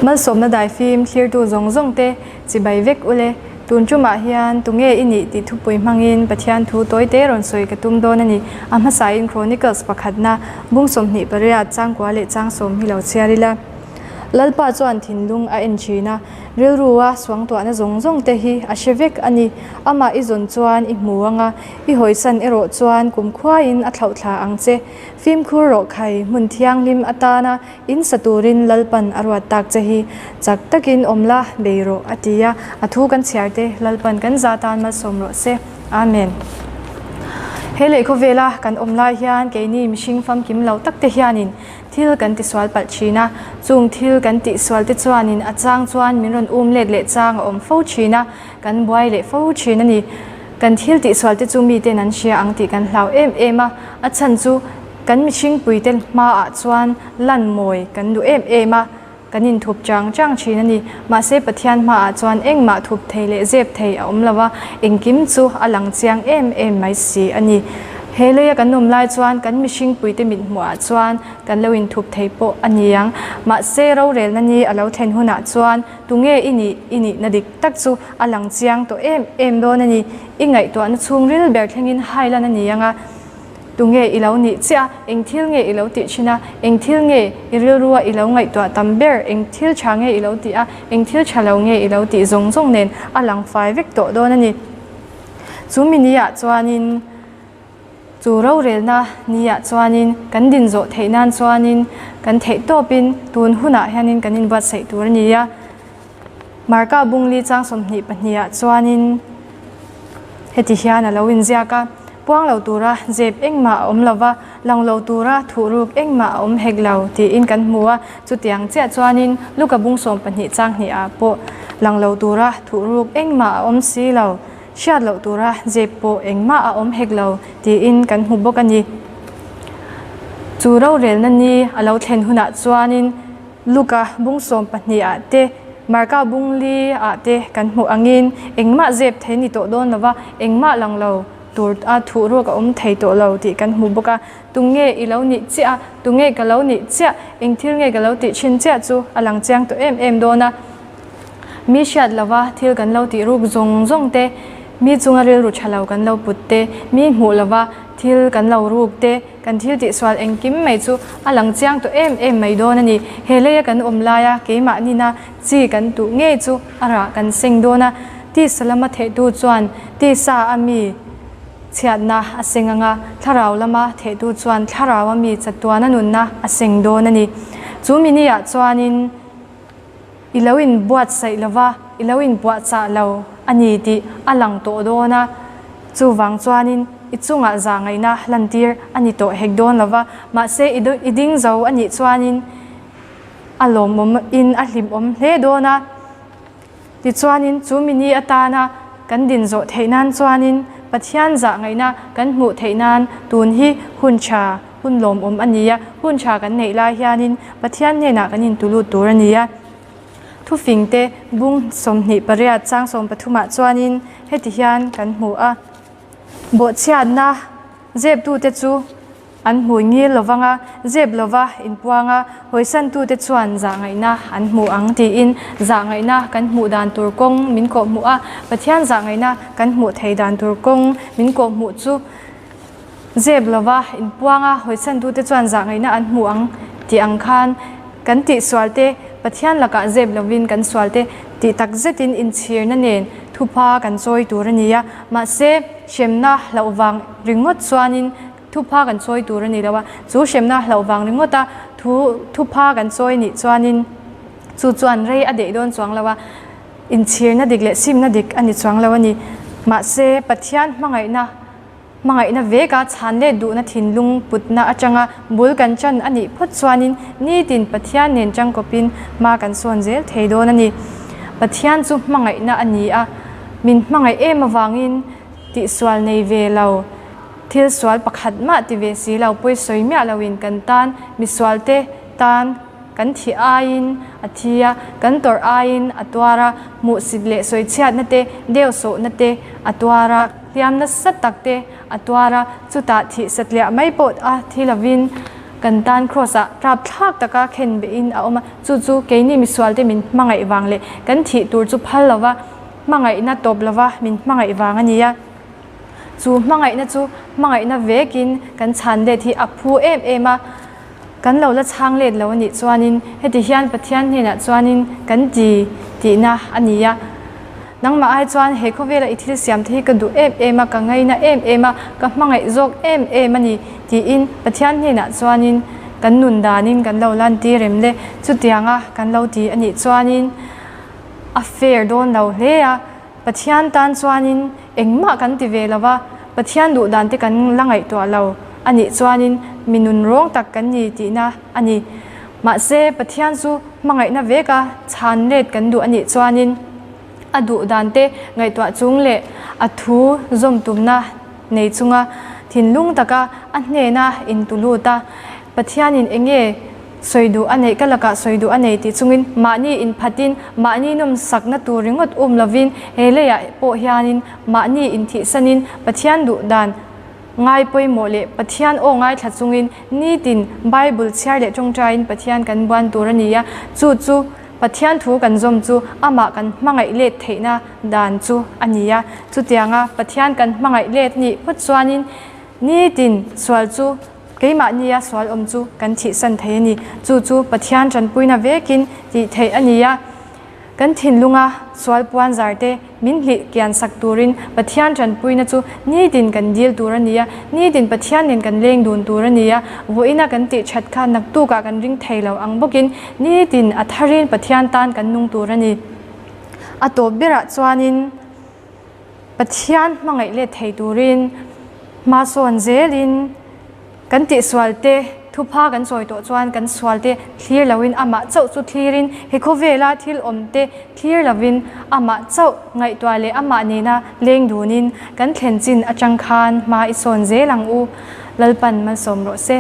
Malsawmna daifim thlirtu zawng zawng te chibai vek ule. Tun tumah hian tunge i nih tih thupui hmangin Pathian thu tawite rawn sawi ka tum dawn a ni. A hmasain Chronicles pakhatna bung 28 changkua leh chang sawm hi lo chhiar ila. Lalpa chuan thinlung a en thin a, rilrua suangtuahna zawng zawng te hi a hre vek a ni. Amah i zawn chuan i hmu ang a, i hawisan erawh chuan kumkhuain a thlauhthla ang che. Fimkhur rawh khai, hmun thianghlim atana in sa turin Lalpan a ruat tak che hi chak takin awm la, bei rawh, a ti a. A thu kan chhiar te Lalpan kan za tan malsawm rawh se. Amen. He leh khawvela kan awm lai hian keini mihring famkim lo tak te hianin thil kan tisual palh thin a, chung thil kan tihsual te chuanin a chang chuan min rawn um let leh chang a awm fo thin a, kan buai leh fo thin a ni. Kan thil tihsual te chu miten an hria ang tih kan hlau em em a, a chhan chu kan mihringpui te hmaah chuan lan mawi kan duh em em a, kan inthup chang chang thin a ni. Mahse Pathian hmaah chuan engmah thup thei leh zep thei a awm lo a, engkim chu a lang chiang em em mai si a ni. He leia kan awm lai chuan kan mihringpui te mithmuhah chuan kan lo inthup thei pawh a ni ang. Mahse rorelna ni a lo thlen hunah chuan tunge i nih i nihna dik tak chu a lang chiang tawh em em dawn a ni. I ngaihtuahna chhungril ber thlengin hailan a ni ang a, tunge i lo nih chiah a, eng thil nge i lo tih thin a, eng thil nge i rilrua i lo ngaihtuah tam ber, eng thil tha nge i lo tih a, eng thil tha lo nge i lo tih zawng zawng nen a lang fai vek tawh dawn a ni. Chu mi niah chuanin. Chu rorelna niah chuanin kan din zawh theih nan chuanin kan theih tawpin tun hunah hianin kan inbuatsaih tur a ni a. Marka bungli chang 22 ah chuanin heti hian a lo inziak a, Puang lo tura zep engmah a awm lova, lang lo tura thuhruk engmah a awm hek lo tiin kan hmu a. Chutiang chiah chuanin Luka bung 12 chang hnih ah pawh lang lo tura thuhruk engmah a awm si lo. Hriat loh tura zep pawh engmah a awm hek lo tiin kan hmu bawk a ni. Chu rorelna ni a lo thlen hunah chuanin Luka bung 12 ah te, Marka bung li ah te kan hmuh angin engmah zep thei ni tawh dawn lova, engmah lang lo tur a thuh ruak a awm thei tawh lo tih kan hmu bawk a. Tunge i lo nih chiah a, tunge ka lo nih chiah, eng thil nge ka lo tih thin chiah chu a lang chiang tawh em em dawn a. Mi hriat lova thil kan lo tih ruk zawng zawng te, mi chunga rilru tha lo kan lo put te, mi hmuh lova thil kan lo ruk te, kan thil tihsual engkim mai chu a lang chiang tawh em em mai dawn a ni. He leia kan awm laia keimah nina chi kan tuh ngei chu a rah kan seng dawn a, tisa lama thehtu chuan tisa a mi chhiatna a seng ang a, thlarau lama thehtu chuan thlarau a mi chatuana nunna a seng dawn a ni. Chu mi niah chuanin. I lo inbuatsaih lo va, i lo inpuahchah lo a ni tih a lang tawh dawn a, chuvang chuanin i chungah zahngaihna lantir a ni tawh hek dawn lo va, mahse i ding zo a nih chuanin a lawmawm in a hlimawm hle dawn a. Tichuanin chu mini atana kan din zawh theih nan chuanin Pathian zahngaihna kan hmuh theih nan tun hi hun tha, hun lawmawm a ni a, hun tha kan neih lai hianin Pathian hnenah kan intulut tur a ni a. Thufingte bung 28 chang 13 ah chuanin heti hian kan hmu a, Bawhchhiatna zeptute chu an hmui ngil lovang a, zep lova inpuang a, hawisantute chuan zahngaihna an hmu ang tiin zahngaihna kan hmuh dan tur kawng min kawhhmuh a, Pathian zahngaihna kan hmuh thei dan tur kawng min kawhhmuh chu Zep lova inpuanga hawisantute chuan zahngaihna an hmu ang tih ang khan kan tihsual te, Pathian lakah zep lovin kan sual te tih tak zetin inchhirna nen thupha kan chawi tur a ni a. Mahse, hremna hlauh vang ringawt chuanin thupha kan chawi tur a ni lo a, chu hremna hlauh vang ringawta thu thupha kan chawi nih chuanin chu chuan rei a deih dawn chuang lo a, inchhirna dik leh simna dik a ni chuang lo a ni. Mahse, Pathian hmangaihna. Hmangaihna veka chhan leh duhna thinlung putna atanga bul kan chan a nih phawt chuanin nitin Pathian nen tangkawpin hma kan sawn zel thei dawn a ni. Pathian chu hmangaihna a ni a, min hmangaih em avangin tihsual nei ve lo, thil sual pakhat mah ti ve si lo, pawisawi miah loin kan tan, misualte tan, Kan thih aiin a thi a, kan tawrh aiin a tuar a, hmuhsit leh sawichhiatna te, deusawhna te a tuar a, hliam nasa tak te a tuar a, chutah thih satliah mai pawh a thi lovin kan tan Kraws-ah rapthlak taka khen behin a awm a, chu chu keini misualte min hmangaih vang leh kan thih tur chu phal lova hmangaihna tawp lova min hmangaih vang a ni a. Chu hmangaihna chu hmangaihna vekin kan chhan let hi a phu em em a. Kan lo la chhang let lo a nih chuanin heti hian Pathian hnenah chuanin kan ti tihna a ni a. Nangmah ai chuan he khawvela i thil siam te hi ka duh em em a, ka ngaina em em a, ka hmangaih zawk em em a ni tiin Pathian hnenah chuanin kan nun danin kan lo lantir em le? Chutianga kan lo ti a nih chuanin a fair dawn lo hle a. Pathian tan chuanin engmah kan ti ve lo va, Pathian duh dan te kan la ngaihtuah lo a nih chuanin mi nun rawng tak kan ni tihna a ni. Mahse, Pathian chu hmangaihna veka chhan let kan duh a nih chuanin a duh dan te ngaihtuah chung leh a thu zawm tumna nei chunga thinlung taka a hnena intu lut a, Pathianin enge sawi duh a neih ka lakah sawi duh a nei tih chungin mahni inphatin mahni nawmsakna tur ringawt um lovin he leiah pawh hianin mahni inthihsanin Pathian duh dan ngai pawimawh leh Pathian aw ngaithla chungin nitin Bible chhiar leh tawngtaiin Pathian kan buan tur a ni a, chu chu Pathian thu kan zawm chu amah kan hmangaih let theihna dan chu a ni a. Chutianga Pathian kan hmangaih let nih phawt chuanin nitin sual chu Keimahnia sual awm chu kan thihsan thei a ni. Chu chu Pathian tanpuina vekin tih theih a ni a. Kan thinlunga sual puan zarte min hlih kian sak turin Pathian tanpuina chu nitin kan dil tur a ni a. Nitin Pathian nen kan leng dun tur a ni a. Vawiina kan tih that kha naktukah kan ring thei lo ang bawkin nitin a tharin Pathian tan kan nung tur a ni. A tawp berah chuanin. Pathian hmangaih let thei turin hma sawn zelin kan tihsual te thupha kan sawi tawh chuan kan sual te thlir loin amah chauh chu thlirin he khawvela thil awm te thlir lovin amah chauh ngaihtuah leh amah nena leng dunin kan thlen chin atang khan hma i sawn zel ang u. Lalpan malsawm rawh se.